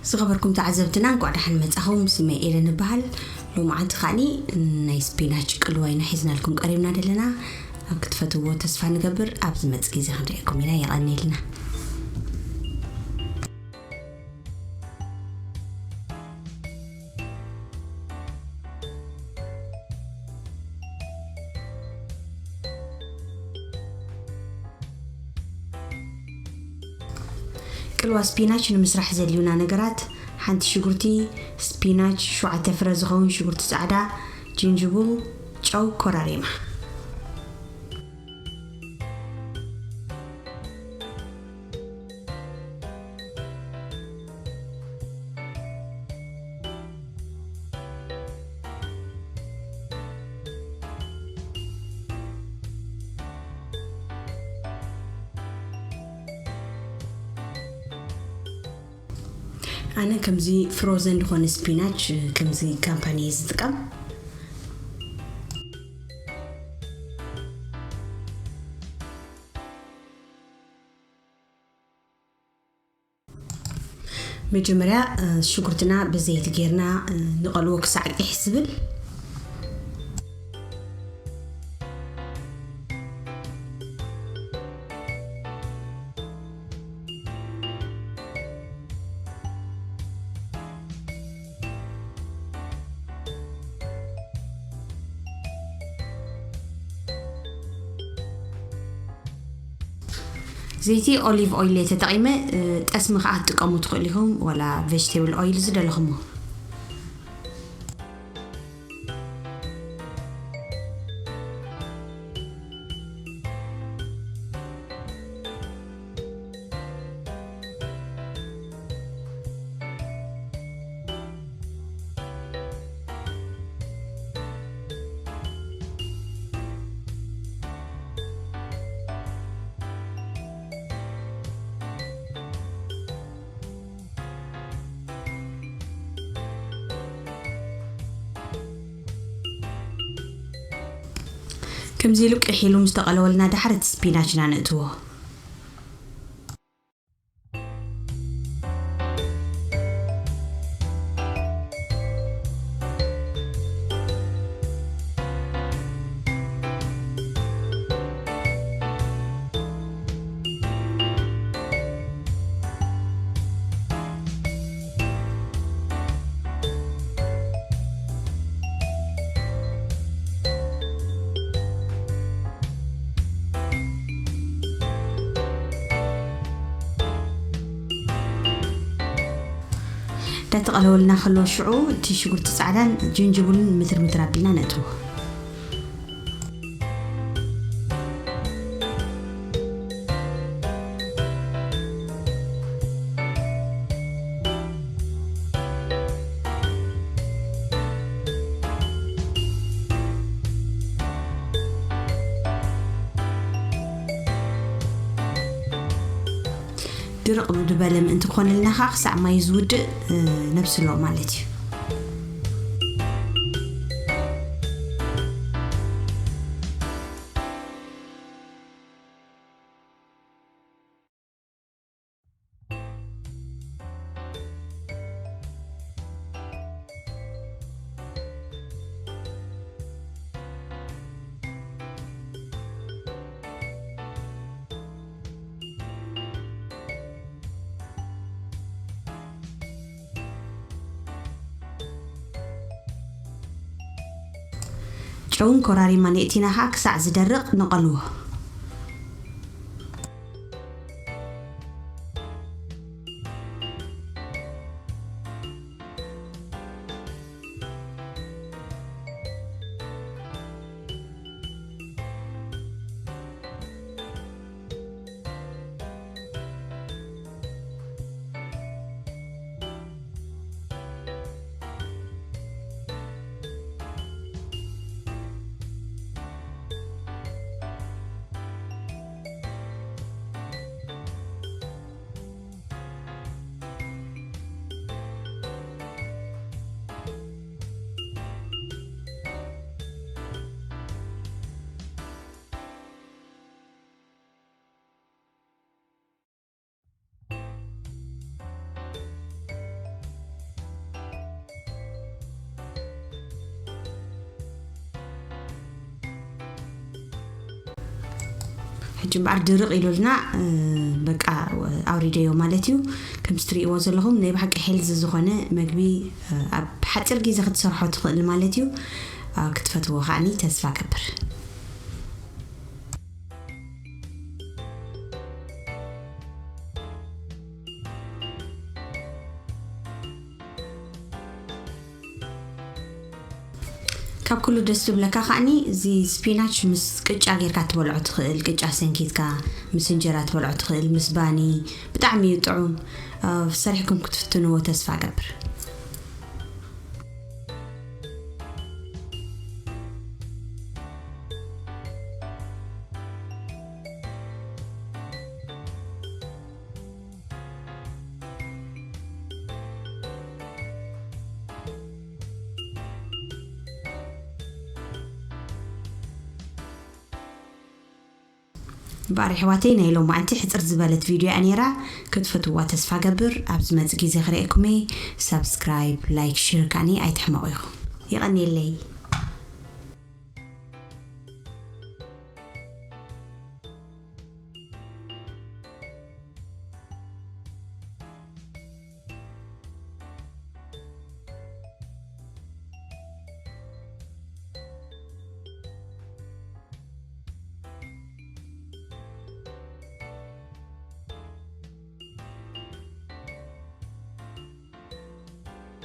ዝኸበርኩም ተዓዘብትና፣ እንኳዕ ደሓን መጻኹም። ስመይ ኤደን እበሃል። ሎማዓንቲ ከኣኒ ናይ ስፒናች ቅልዋ ኢና ሒዝናልኩም ቀሪብና ደለና። ኣብ ክትፈትዎ ተስፋ ንገብር። ኣብ ዝመጽእ ግዜ ክንርእየኩም ኢና። የቐንየልና። ቅልዋ ስፒናች ንምስራሕ ዘድልዩና ነገራት፣ ሓንቲ ሽጉርቲ፣ ስፒናች፣ ሸውዓተ ፍረ ዝኸውን ሽጉርቲ ጻዕዳ፣ ጅንጅቡል፣ ጨው፣ ኮራሪማ። ኣነ ከምዚ ፍሮዘን ዝኾነ ስፒናች፣ ከምዚ ካምፓኒ እየ ዝጥቀም። መጀመርያ፣ እ፣ ሽጉርትና ብዘይቲ ጌርና፣ እ፣ ንቐልዎ ክሳዕ ቂሕ ዝብል። ዘይቲ ኦሊቭ ኦይል እየ ተጠቒመ፣ እ፣ ጠስሚ ከኣ ክትጥቀሙ ትኽእሉ ኢኹም፣ ወላ ቬጅቴብል ኦይል ዝደለኹሞ። ከምዚ ኢሉ ቅሕ ኢሉ ምስ ተቐለወልና፣ ድሓር እቲ ስፒናችና ነእትዎ። እንዳተቐለወልና ከሎ ሽዑ እቲ ሽጉርቲ ጻዕዳን ጅንጅብሉን ምትር ምትር ኣቢልና ነእትዎ። ድርቕ ዝበለ ምእንቲ ክኾነልና ኸዓ ክሳዕ ማይ ዝውድእ፣ እ፣ ነብስሎ ማለት እዩ። ጨውን ኮራሪማን የእቲና ኸዓ ክሳዕ ዝደርቕ ንቐልዎ። ሕጂ እምበኣር ድርቕ ኢሉልና፣ እ፣ በቃ ኣውሪደዮ ማለት እዩ። ከምዚ ትርእይዎ ዘለኹም ናይ ብሓቂ ሄልዚ ዝኾነ መግቢ፣ እ፣ ኣብ ሓፂር ግዜ ክትሰርሖ ትኽእል ማለት እዩ። እ፣ ክትፈትዎ ከዓኒ ተስፋ ገብር። ካብ ኩሉ ደስ ዝብለካ ከዓኒ እዚ ስፒናች ምስ ቅጫ ጌርካ ትበልዖ ትኽእል፣ ቅጫ ሰንኪትካ ምስ እንጀራ ትበልዖ ትኽእል፣ ምስ ባኒ። ብጣዕሚ እዩ ጥዑም። እ፣ ሰሪሕኩም ክትፍትንዎ ተስፋ ገብር። እምበኣር ኣሕዋተይ፣ ናይ ሎማዓንቲ ሕፅር ዝበለት ቪድዮ እያ ነይራ። ክትፈትዋ ተስፋ ገብር። ኣብ ዝመፅእ ግዜ ክርእየኩም እየ። ሳብስክራይብ፣ ላይክ፣ ሼር ከዓኒ ኣይትሕመቑ ኢኹም። የቐንየለይ።